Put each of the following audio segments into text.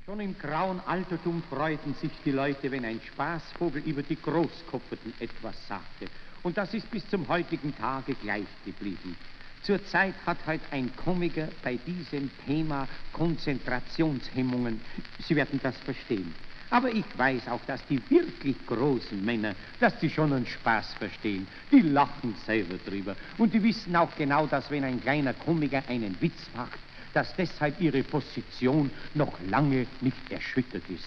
Schon im grauen Altertum freuten sich die Leute, wenn ein Spaßvogel über die Großkopferten etwas sagte. Und das ist bis zum heutigen Tage gleich geblieben. Zurzeit hat heute ein Komiker bei diesem Thema Konzentrationshemmungen. Sie werden das verstehen. Aber ich weiß auch, dass die wirklich großen Männer, dass die schon einen Spaß verstehen. Die lachen selber drüber. Und die wissen auch genau, dass wenn ein kleiner Komiker einen Witz macht, dass deshalb ihre Position noch lange nicht erschüttert ist.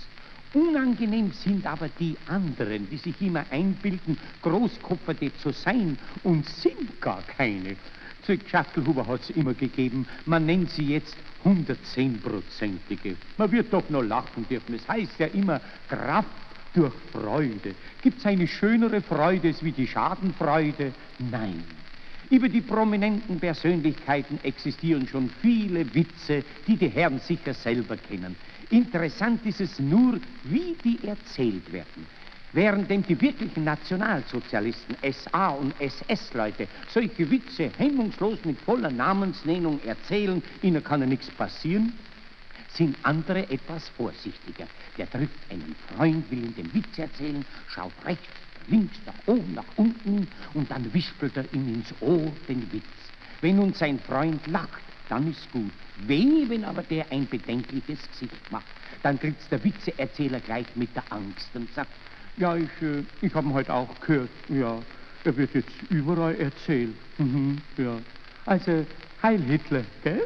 Unangenehm sind aber die anderen, die sich immer einbilden, Großkopferte zu sein und sind gar keine. Schachtelhuber hat es immer gegeben. Man nennt sie jetzt 110-prozentige. Man wird doch noch lachen dürfen. Es heißt ja immer Kraft durch Freude. Gibt es eine schönere Freude als wie die Schadenfreude? Nein. Über die prominenten Persönlichkeiten existieren schon viele Witze, die die Herren sicher selber kennen. Interessant ist es nur, wie die erzählt werden. Währenddem die wirklichen Nationalsozialisten, SA und SS-Leute, solche Witze hemmungslos mit voller Namensnennung erzählen, ihnen kann ja nichts passieren, sind andere etwas vorsichtiger. Der trifft einen Freund, will ihm den Witz erzählen, schaut rechts, links, nach oben, nach unten und dann wispelt er ihm ins Ohr den Witz. Wenn nun sein Freund lacht, dann ist gut. Weh, wenn aber der ein bedenkliches Gesicht macht, dann kriegt's der Witzeerzähler gleich mit der Angst und sagt, ja, ich habe ihn heute auch gehört, ja, er wird jetzt überall erzählt. Mhm, ja. Also, Heil Hitler, gell?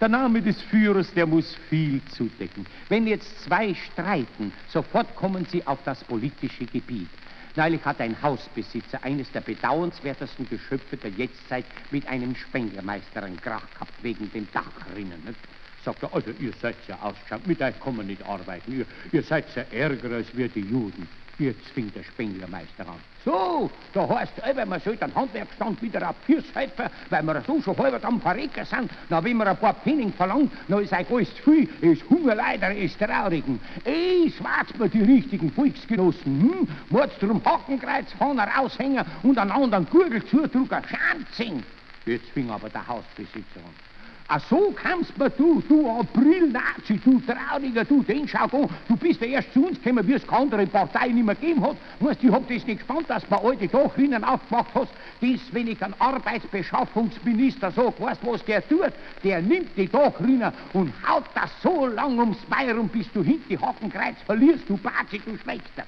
Der Name des Führers, der muss viel zudecken. Wenn jetzt zwei streiten, sofort kommen sie auf das politische Gebiet. Neulich hat ein Hausbesitzer, eines der bedauernswertesten Geschöpfe der Jetztzeit, mit einem Spenglermeister einen Krach gehabt wegen den Dachrinnen. Nicht? Sagt er, also ihr seid ja ausgeschaut, mit euch kann man nicht arbeiten, ihr seid ja ärger als wir die Juden. Jetzt fing der Spenglermeister an. So, da heißt es, man soll den Handwerkstand wieder auf Füße helfen, weil wir so schon halb am Verrecken sind. Na, wenn man ein paar Pfennig verlangt, dann ist euch alles zu viel, ist Hungerleider, ist Traurigen. Es wart mir die richtigen Volksgenossen, hm? Mord's drum Hakenkreuz vorne raushängen und einen anderen Gurgel zudrücken, Schanzing. Jetzt fing aber der Hausbesitzer an. Ach so kamst mir du, du April-Nazi, du Trauriger, du, den schau an, du bist ja erst zu uns gekommen, wie es keine andere Partei nicht mehr gegeben hat. Weißt, ich hab das nicht gespannt, dass du mir alte Dachrinnen aufgemacht hast. Das, wenn ich einen Arbeitsbeschaffungsminister sag, weißt was der tut? Der nimmt die Dachrinnen und haut das so lang ums Bein rum, bis du hinten die Hakenkreuz verlierst, du Bazi, du Schlechter.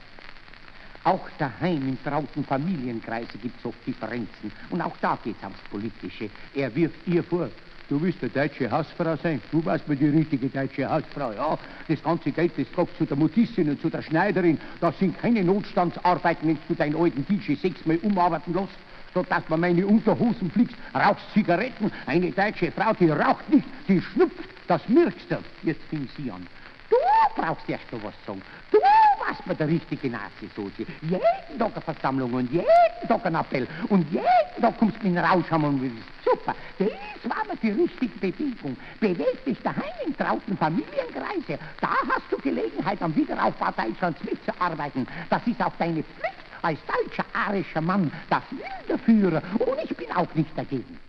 Auch daheim im trauten Familienkreise gibt's oft Differenzen. Und auch da geht's aufs Politische. Er wirft ihr vor, du willst eine deutsche Hausfrau sein, du warst mir die richtige deutsche Hausfrau, ja. Das ganze Geld, das kommt zu der Modistin und zu der Schneiderin. Das sind keine Notstandsarbeiten, wenn du deinen alten DJ 6-mal umarbeiten lässt. Statt dass man meine Unterhosen fliegst, rauchst Zigaretten. Eine deutsche Frau, die raucht nicht, die schnupft, das merkst du. Jetzt fing sie an. Du brauchst erst noch was sagen. Du warst mir der richtige Nazi-Sozi. Jeden Tag eine Versammlung und jeden Tag ein Appell. Und jeden Tag kommst du mit dem Rauschhammer und bist super. Das war mir die richtige Bewegung. Beweg dich daheim im trauten Familienkreise. Da hast du Gelegenheit, am Wiederaufbau Deutschlands mitzuarbeiten. Das ist auch deine Pflicht als deutscher arischer Mann. Das will der Führer. Und ich bin auch nicht dagegen.